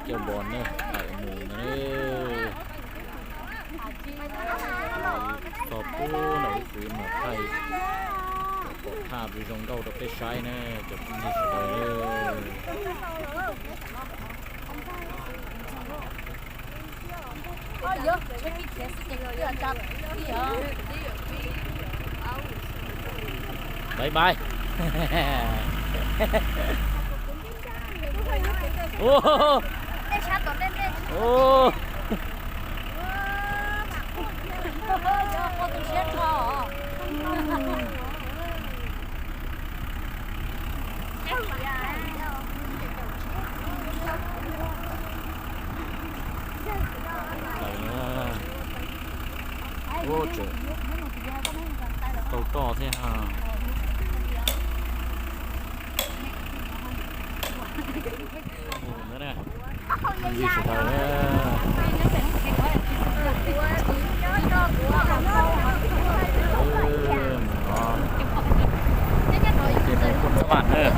Coj npos na, thaij mus na. Txog pub nram wb txiv mas thaij, pom thaj pw zoo nkauj rau peb saib na, cov phooj ywg sawv daws. Bye bye. Ua tseem tau roj thiab ha. Sawv daws, ces mus pub xab vam na.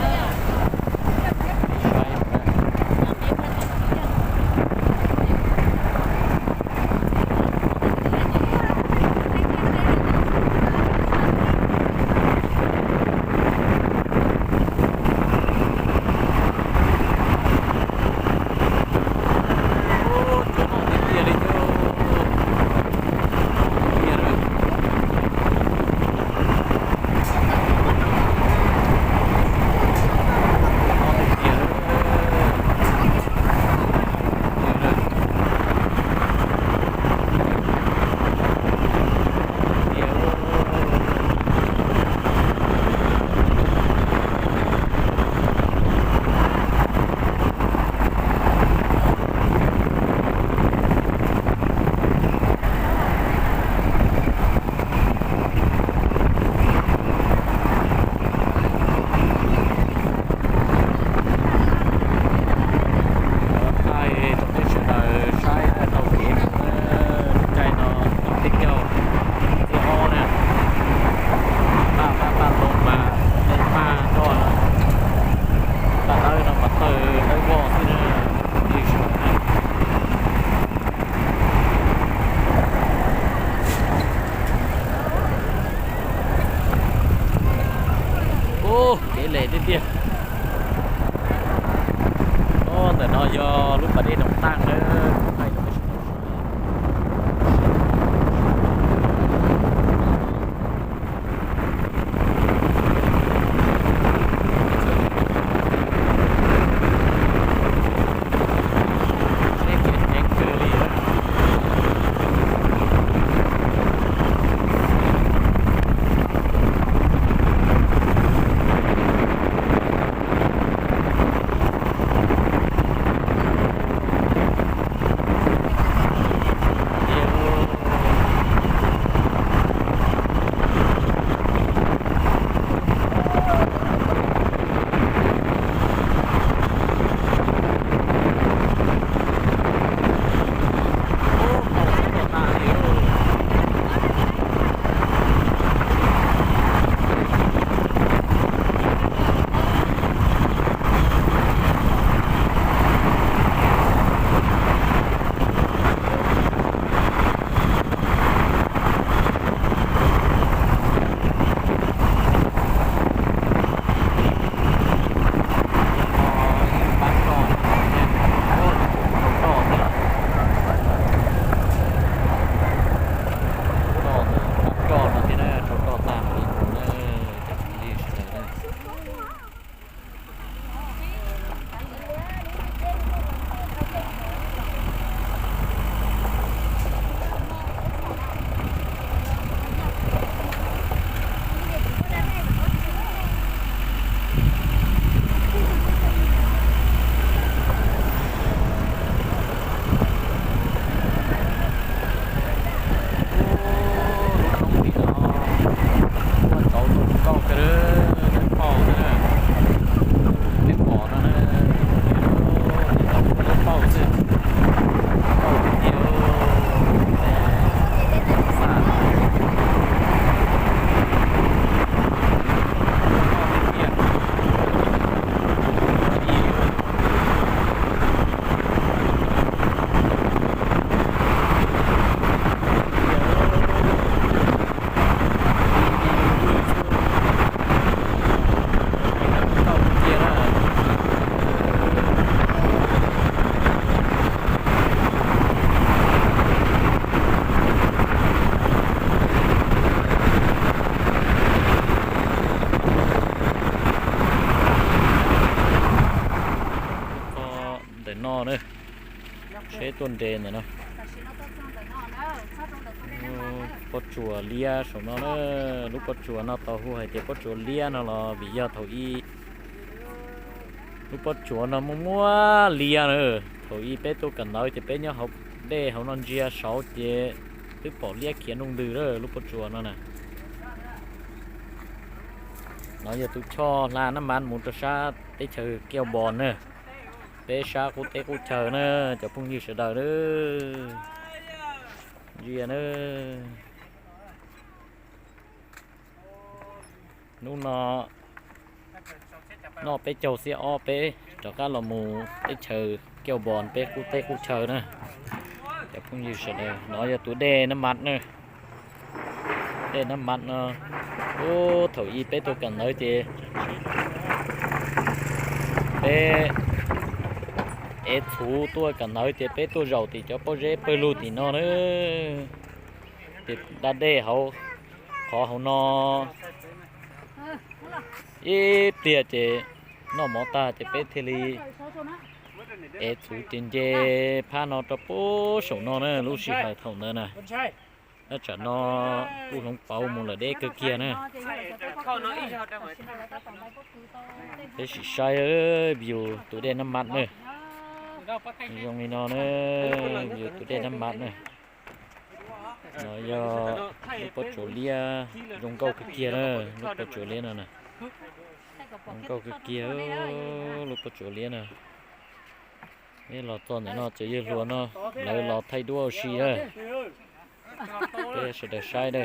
Thaij rau peb sawv daws saib tau kev mus, caij no tau peb caug txiab ob na. Paj paj paj loo mas nej paj nroj, paj dawb no mas tawg dawb vog xwb na. Ub, kev lem tiag tiag. Ub, ntawm no yog lub pas dej Noo Taaj na. no na, tsheb tuaj nres ntawm no. Pob tsuas liab saum no na, lub pob tsuas no tau hu hais tias pob tsuas liab no los vim yog thaum ub lub pob tsuas no muaj muaj liab na. Thaum ub peb tuaj kawm ntawv ces peb nyob hauv dej hauv no ntsia saud ces twb pom liab khiav nrooj ntws lawm lub pob tsuas no na. No yog tus choj hla nab mas mus rau sab teb chaws Keo Npos na, peb sab qub teb qub chaw na, cov phooj ywg sawv daws na. Ntsia na. Hnub no noj peb caug xiab ob peb rov qab los mus teb chaws Keo Npos peb qub teb qub chaw na. Cov phooj ywg sawv daws, no yog tus dej nab mas na. Dej nab mas no, ub, thaum ub peb tuaj kawm ntawv ces peb ev txhuv tuaj kawm ntawv ces peb tuaj zaum tim cov pob zeb pawg lug tim no na. Ces da dej hauv qhov hauv no ib pliag ces noj mov tag ces peb thiaj li ev txhuv ces nce phab no rau puag saum no na, lub sij hawm thaum ntawd na. Nyob tsam no kuj hloov pauv mus lawm deb kawg kiag na. Peb sim saib view tus dej nab mas na. Zoo li no na, view tus dej nab mas na. No yog lub pob tsuas liab zoo nkauj kawg kiag na, lub pob tsuas liab no na. Zoo nkauj kawg kiag lub pob tsuas liab na. Los txog ntawm no ces yawg hluas no lawv los thaij duab ua si na. Peb sawv daws saib na.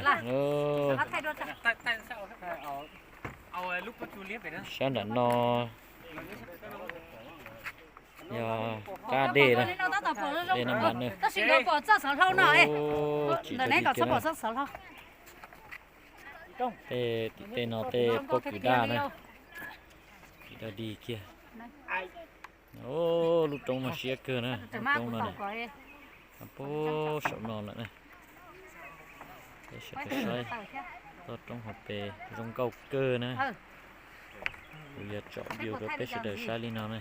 Sab nram no yog qab dej na, dej nab mas na. Tsis tau dig kiag na. Tej tim tej no tej pob kws daj na, tsis tau dig kiag. Lub roob no siab kawg na, lub roob no na, puag saum no lawm na. Peb sawv daws saib toj roob hauv pes zoo nkauj kawg na. Kuv yuav tsom view rau peb sawv daws saib li no na.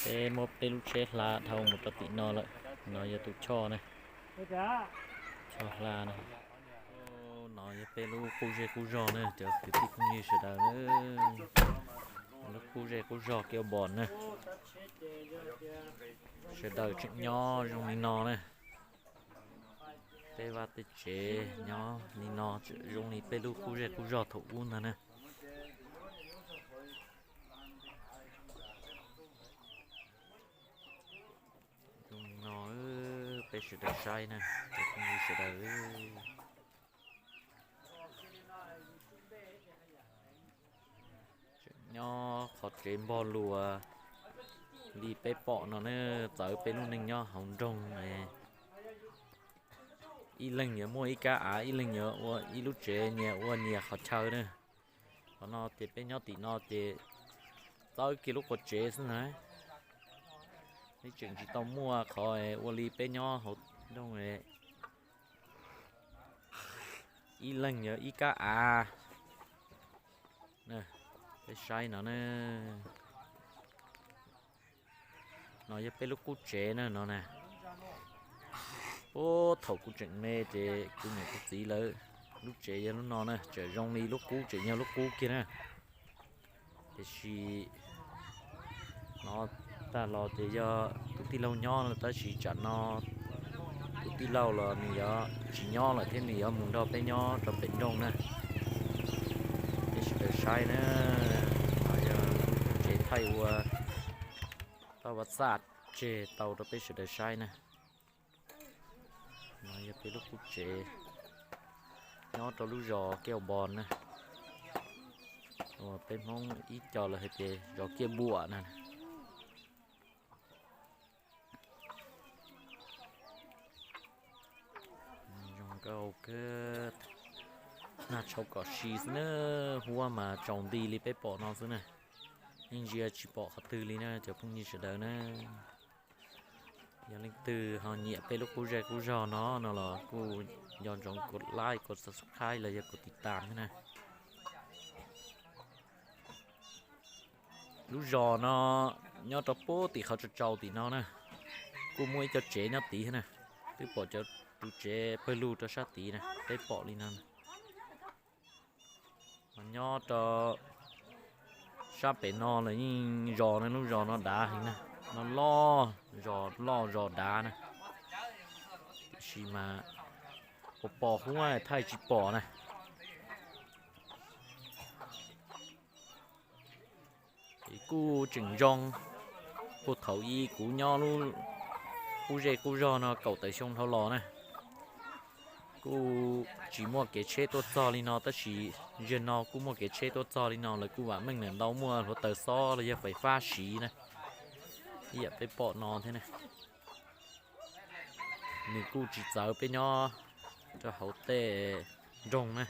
Peb muab peb lub tsheb hla dhau mus rau tim no lawm. No yog tus choj na, choj hla na. No yog peb lub qub zej qub zog na, cov kwv tij phooj ywg sawv daws na. Lub qub zej qub zog Keo Npos na, sawv daws tseem nyob zoo li no na. Tej vaj tej tsev nyob li no tseem zoo li peb lub qub zej qub zog thaum ub ntag na. Zoo li no peb sawv daws saib na, cov phooj ywg sawv daws. Tseem nyob qhov tsev npog luas li peb pom no na, txawv peb lub neej nyob hauv nroog. Ib leeg yuav muaj ib kab av, ib leeg yuav ua ib lub tsev, nyias ua nyias qhov chaw na. Qhov no ces peb nyob tim no ces txawb kiag lub qhov tsev xwb na. Peb tseem tsis tau muaj qhov ua li peb nyob hauv nroog. Ib leeg yuav ib kab av. Peb saib no na. No yog peb lub qub tsev na no na. Puag thaum kuv tseem me ces kuv niam kuv txiv lawv lub tsev yog lub no na, tseem zoo li lub qub, tseem yog lub qub kiag na. Tiam sis no tag los ces yog tus tij laug nyob no, tab sis tsam no tus tij laug los nws yuav tsis nyob lawm thiab, nws yuav mus nrog peb nyob rau pem nroog na. Peb sawv daws saib na, yog tsev thaij ua tau vaj xaj tseg tau rau peb sawv daws saib na. No yog peb lub qub tsev nyob rau lub zos Kiaj Npos na, uas peb Hmoob ib co lawv hais tias zos Kiaj Npuam na. Zoo nkauj kawg, nag tshauv kom si xwb na, huab mas tsaus nti li peb pom no xwb na, yeej ntsia tsis pom qhov twg li na cov phooj ywg sawv daws na. Yog leej twg ho nyiam peb lub qub zej qub zog no no los kuj nco ntsoov kov like, kov subscribe los yog kov tiv tam thiab na. Lub zos no nyob rau puag tim qhov tsaus tsaus tim no na, kuj muaj ib co tsev nyob tid thiab na. Twb pom cov tus tsev pawg lug rau sab tid na, peb pom li no. Mas nyob rau sab pem no los yeej zos na, lub zos no dav heev na, no loj zos, loj zos dav na. Tiam sis mas pos pos huab thaij tsis pom na. Es kuj tseem zoo, puag thaum ub kuv nyob lub qub zej qub zog no kaum tawm xyoo dhau los na, kuj tsis muaj kev tsheb tuaj txog li no, tab sis zaum no kuj muaj kev tsheb tuaj txog li no, lawv kuj vam meej ntau, muaj hluav taws xob los yog fais fab siv na, ib yam peb pom no thiab na. Nws kuj tsis txawv peb nyob rau hauv tej nroog na,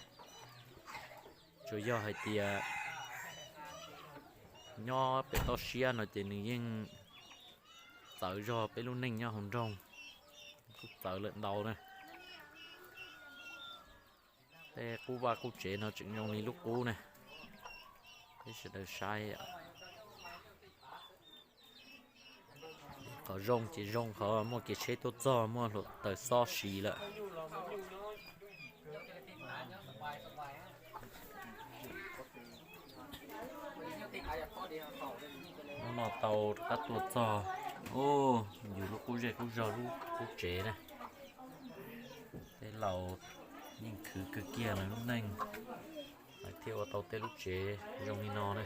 tsuas yog hais tias nyob pem toj siab no ces nws yeej txawv zog peb lub neej nyob hauv nroog, kuj txawv lawm ntau na. Tej qub vaj qub tsev no tseem zoo li lub qub na, peb sawv daws saib. Qhov zoo ces zoo qhov muaj kev tsheb tuaj txog, muaj hluav taws xob siv lawm. Hnub no tau rov qab tuaj txog, yus lub qub zej qub zog lub qub tsev na. Tej laus yeej khwv kawg kiag lawv lub neej, lawv thiaj ua tau tej lub tsev zoo li no na.